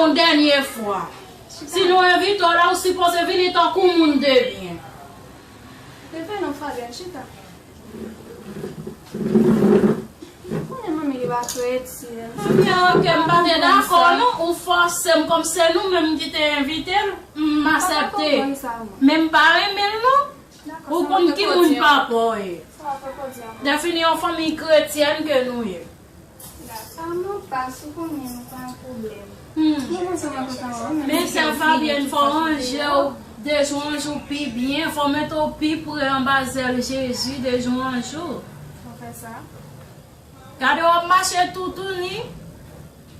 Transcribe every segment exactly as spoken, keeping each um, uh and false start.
Yon dènye fwa. Si nou envite w la, ou sipoze vini tankou moun de byen. Leve non, Fabienne, chita. Konnen manmi li pa kretyen. Ebyen, oke, m pa te dakò non, ou fòse m kòm se nou menm ki te envite l, m aksepte. Men m pa renmen l non. Ou konn ki moun papa w ye. Defini yon fanmi kretyèn ke nou ye. Sa nou pa sou konnen nou pa yon pwoblèm. Hmm. Mwen panse mwen kontan wè w, men sè Fabienne, fò w ranje w de jou an jou pi byen, fò w mete w pi pre anba zèl Jezi de jou an jou. Fò fè sa. Gade w ap mache toutouni.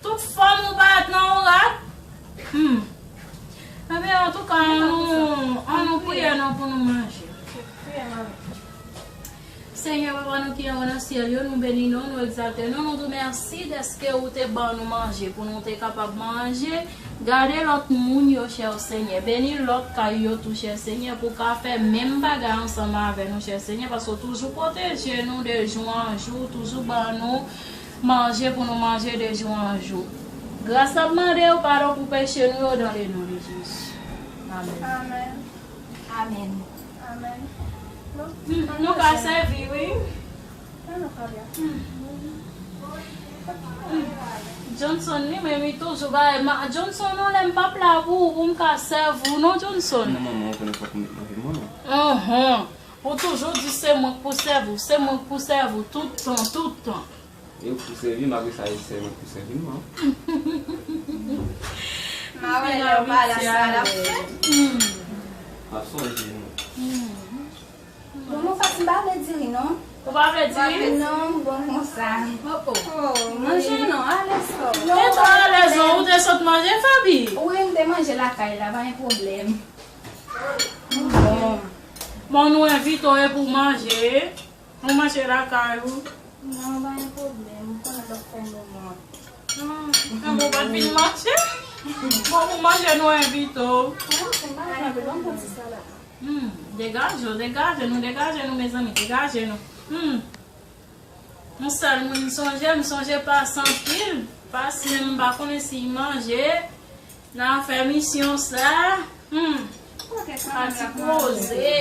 Tout fòm ou parèt nan yon rad. Hmm. Ebyen, antouka, an nou, an nou priye non pou nou manje. Senyè, Papa nou ki anwo nan syèl yo, nou beni non, nou egzalte non, nou di w mèsi dèske ou te ban nou manje pou nou te kapab manje. Gade lòt moun yo, chè Senyè. Beni lòt kay yo tou, chè Senyè, pou w ka fè menm bagay ansanm avè nou, chè Senyè, paske w toujou pwoteje nou de jou an jou, w toujou ban nou manje pou nou manje de jou an jou. Gras n ap mande w padon pou peche nou yo, dans le nom de Jésus. Amèn. Amèn. Amèn. Amèn. Hmm, nou ka sèvi, wi. Johnson, li menm, li toujou bay. Ma, Johnson, non, lè m p ap la pou ou, pou m ka sèvi w, non, Johnson. Non, manman, ou konnen fòk m met manje, manman. Anhan. Ou toujou di se mwen k pou sèvi w, se mwen k pou sèvi w, tout tan, tout tan. E ou k pou sèvi m, apre sa, e sèlman k pou sèvi m, non? M a wè lè w pa la, sa l ap fè. M ap sonje nou. Bon, mwen fas m pa vle diri, non. Ou pa vle diri? Non, m bon konsa. Oh, oh. Oh, manje non, alèz kò w. Men twa alèz non, ou te sot manje, Fabi? Wi, m te manje lakay la, pa gen pwoblèm. M bon. Bon, nou envite w e pou manje. Ou manje lakay ou? Non, pa gen pwoblèm. Ou konnen l ap fè nou mòn. Hmm, men ou pa t vin manje? Bon, pou manje nou envite w. Mwen, se m pa manje anpil, ban m pran ti salad. Hmm, degaje w, degaje nou, degaje nou, mezanmi, degaje nou. Hmm. Yon sèl moun m sonje, m sonje Pas anpil. Pas menm m pa konnen si l manje. N a fè misyon sa. Hmm. Pati poze.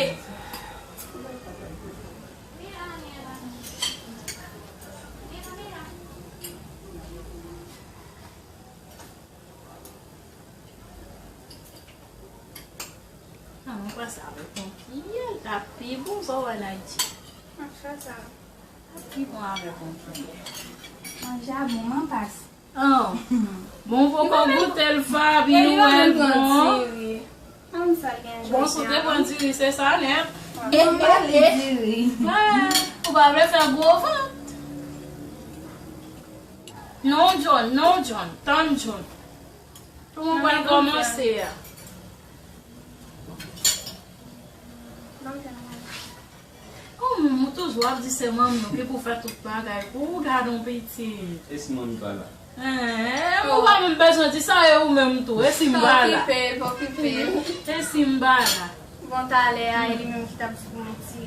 An, mwen pran sa avèk yon kiyè, l t ap pi bon, sa w wè nan Ayiti. Mwen fè sa. L ap pi bon avèk yon kiyè. Manje a bon, man pas. An. Bon, ou poko goute l, Fabi, ou wè l bon. Bon, si w te pran diri, se sa nèt. E pale diri. Ou pa vle fè gwo vant. Non, John, non, John. Tann, John. Pou mwen pral kòmanse a. Ou menm, ou toujou ap di se manmi w ki pou fè tout bagay pou ou, gade yon pitit. E si manmi pa la? Hein, ou pa menm bezwen di sa, e ou menm tou, e si m pa la? Pa okipe l, pa okipe l. E si m pa la? Bon, talè a, e li menm ki t ap di pou mwen ti.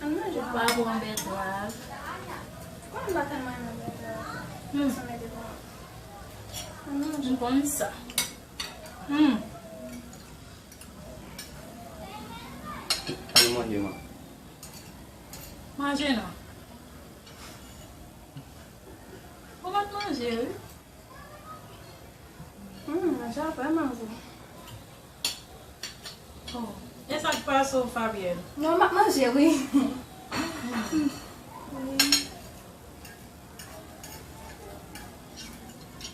Ann manje. Ou pa pran bètrav. Kòman m pa konn manje bètrav? Hmm. Sa mete pou mwen. Ann manje. M konn sa. Hmm. Ann manje, man. Manje non. Ou mèt manje, wi. Hmm, manje a vrèman gou. Oh, e sa k pase w, Fabienne? Non, m ap manje, wi.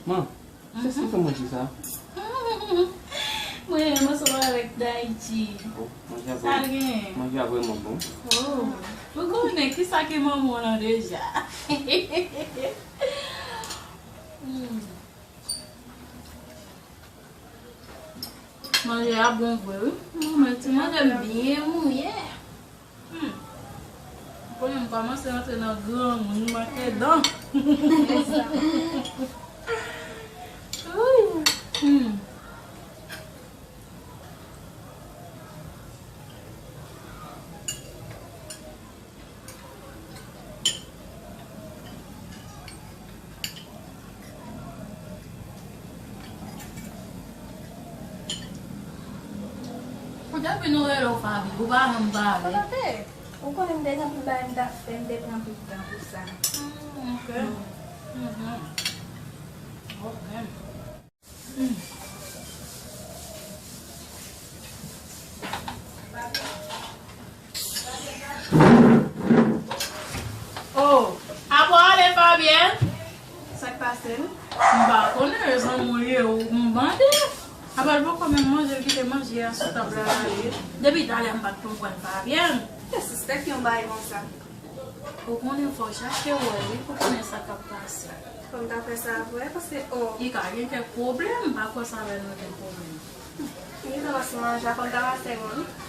Man, se sa fè manje sa? Mwen, mwen sou avèk Dayji. Oh, manje a vrè-, manje a vrèman bon. Oh, ou konnen ki sa ki manman w lan deja? Hmm. Manje a bon vre, wi. Mwen, ti manje m byen mouye. Hmm. Konnen m kòmanse rantre nan granmoun, m manke dan. Wouy. Hmm. Depi nou rele w Fabi, ou pa janm pale. Kote? Ou konnen m te gen anpil bagay m t ap fè, m te pran anpil tan pou sa. Hmm, ok. Mhm. Ok. Hmm. Oh, apa w ale Fabienne? Sa k pase? M pa konnen, e zanmi w ye, ou m mande. Apa l poko menm manje, l kite manje a sou tab la ale. Depi talè m pa t konprann Fabienne. Te sispèk yon bagay konsa. Ou konnen fò w chache wè wi pou konnen sa k ap pase. Fò m ta fè sa vre, paske o. Li ka gen kèk pwoblèm, m pa kwè sa avè nou gen pwoblèm. Li ta pase manje a, fò m ta pase mwen wi.